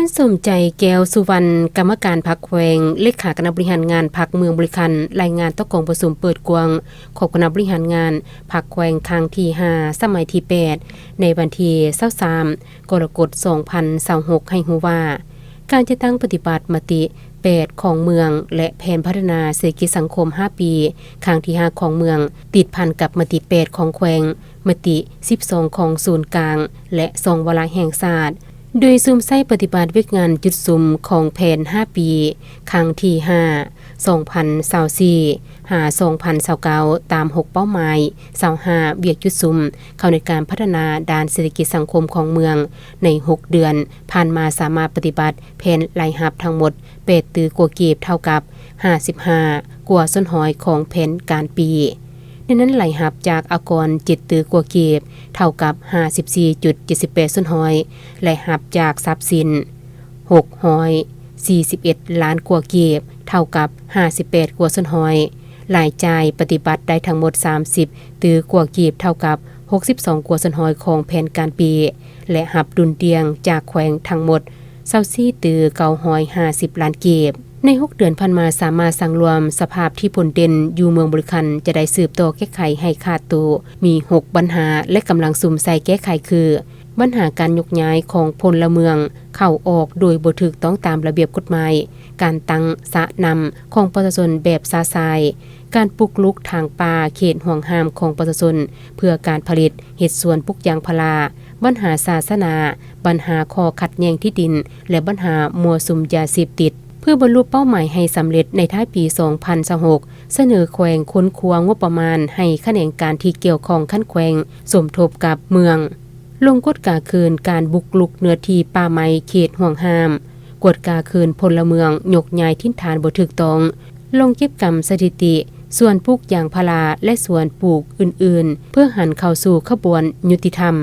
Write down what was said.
ທ່ານ ສົມໃຈ ແກ້ວສຸວັນ ກຳມະການພັກແຂວງ ເລຂາຄະນະບໍລິຫານງານພັກເມືອງບໍລິຄັນ ລາຍງານຕໍ່ກອງປະຊຸມເປີດກວ້າງຂອງຄະນະບໍລິຫານງານພັກແຂວງຄັ້ງທີຫ້າ ສະໄໝທີແປດ ໃນວັນທີຊາວສາມ ກໍລະກົດ ສອງພັນຊາວຫົກ ໃຫ້ຮູ້ວ່າ ການຈັດຕັ້ງປະຕິບັດມະຕິແປດຂອງເມືອງ ແລະ ແຜນພັດທະນາເສດຖະກິດສັງຄົມຫ້າປີ ຄັ້ງທີຫ້າຂອງເມືອງ ຕິດພັນກັບມະຕິແປດຂອງແຂວງ, ມະຕິສິບສອງຂອງສູນກາງ ແລະ ສອງວາລະແຫ່ງຊາດ ໂດຍສຸມໃຊ້ປະຕິບັດວຽກງານຈຸດສຸມຂອງແຜນຫ້າປີ ຄັ້ງທີຫ້າ ສອງພັນຊາວສີ່ ຫາ ສອງພັນຊາວເກົ້າ ຕາມຫົກເປົ້າໝາຍ ຊາວຫ້າວຽກຈຸດສຸມ ເຂົ້າໃນການພັດທະນາດ້ານເສດຖະກິດສັງຄົມຂອງເມືອງ ໃນຫົກເດືອນຜ່ານມາ ສາມາດປະຕິບັດແຜນລາຍຮັບທັງໝົດແປດຕື້ກວ່າກີບ ເທົ່າກັບຫ້າສິບຫ້າກວ່າສ່ວນຮ້ອຍຂອງແຜນການປີ. ໃນນັ້ນລາຍຮັບຈາກອາກອນເຈັດຕື້ກວ່າກີບ ເທົ່າກັບຫ້າສິບສີ່ຈຸດເຈັດສິບແປດສ່ວນຮ້ອຍ, ລາຍຮັບຈາກຊັບສິນຫົກຮ້ອຍສີ່ສິບເອັດລ້ານກວ່າກີບ ເທົ່າກັບຫ້າສິບແປດກວ່າສ່ວນຮ້ອຍ, ລາຍຈ່າຍປະຕິບັດໄດ້ທັງໝົດສາມສິບຕື້ກວ່າກີບ ເທົ່າກັບຫົກສິບສອງກວ່າສ່ວນຮ້ອຍຂອງແຜນການປີ ແລະ ຮັບດຸນດ່ຽງຈາກແຂວງທັງໝົດຊາວສີ່ຕື້ເກົ້າຮ້ອຍຫ້າສິບລ້ານກີບ. ໃນຫົກເດືອນຜ່ານມາ ສາມາດສັງລວມສະພາບທີ່ພົ້ນເດັ່ນຢູ່ເມືອງບໍລິຄັນຈະໄດ້ສືບຕໍ່ແກ້ໄຂໃຫ້ຂາດໂຕ ມີຫົກບັນຫາ ແລະ ກຳລັງສຸມໃສ່ແກ້ໄຂຄື ບັນຫາການຍົກຍ້າຍຂອງພົນລະເມືອງເຂົ້າອອກໂດຍບໍ່ຖືກຕ້ອງຕາມລະບຽບກົດໝາຍ, ການຕັ້ງສະນ້ຳຂອງປະຊາຊົນແບບຊະຊາຍ, ການບຸກລຸກຖາງປ່າເຂດຫວງຫ້າມຂອງປະຊາຊົນເພື່ອການຜະລິດເຮັດສວນປູກຢາງພາລາ, ບັນຫາສາສະໜາ, ບັນຫາຂໍ້ຂັດແຍ່ງທີ່ດິນ ແລະ ບັນຫາມົ້ວສຸມຢາເສບຕິດ. ເພື່ອບັນລຸເປົ້າໝາຍໃຫ້ສຳເລັດໃນທ້າຍປີສອງພັນຊາວຫົກ ສະເໜີແຂວງຄົ້ນຄວ້າງົບປະມານໃຫ້ຂະແໜງການທີ່ກ່ຽວຂ້ອງຂັ້ນແຂວງສົມທົບກັບເມືອງ ລົງກວດກາຄືນການບຸກລຸກເນື້ອທີ່ປ່າໄມ້ເຂດຫວງຫ້າມ, ກວດກາຄືນພົນລະເມືອງຍົກຍ້າຍຖິ່ນຖານບໍ່ຖືກຕ້ອງ, ລົງເກັບກຳສະຖິຕິສວນປູກຢາງພາລາ ແລະ ສວນປູກອື່ນໆ ເພື່ອຫັນເຂົ້າສູ່ຂະບວນຍຸຕິທຳ.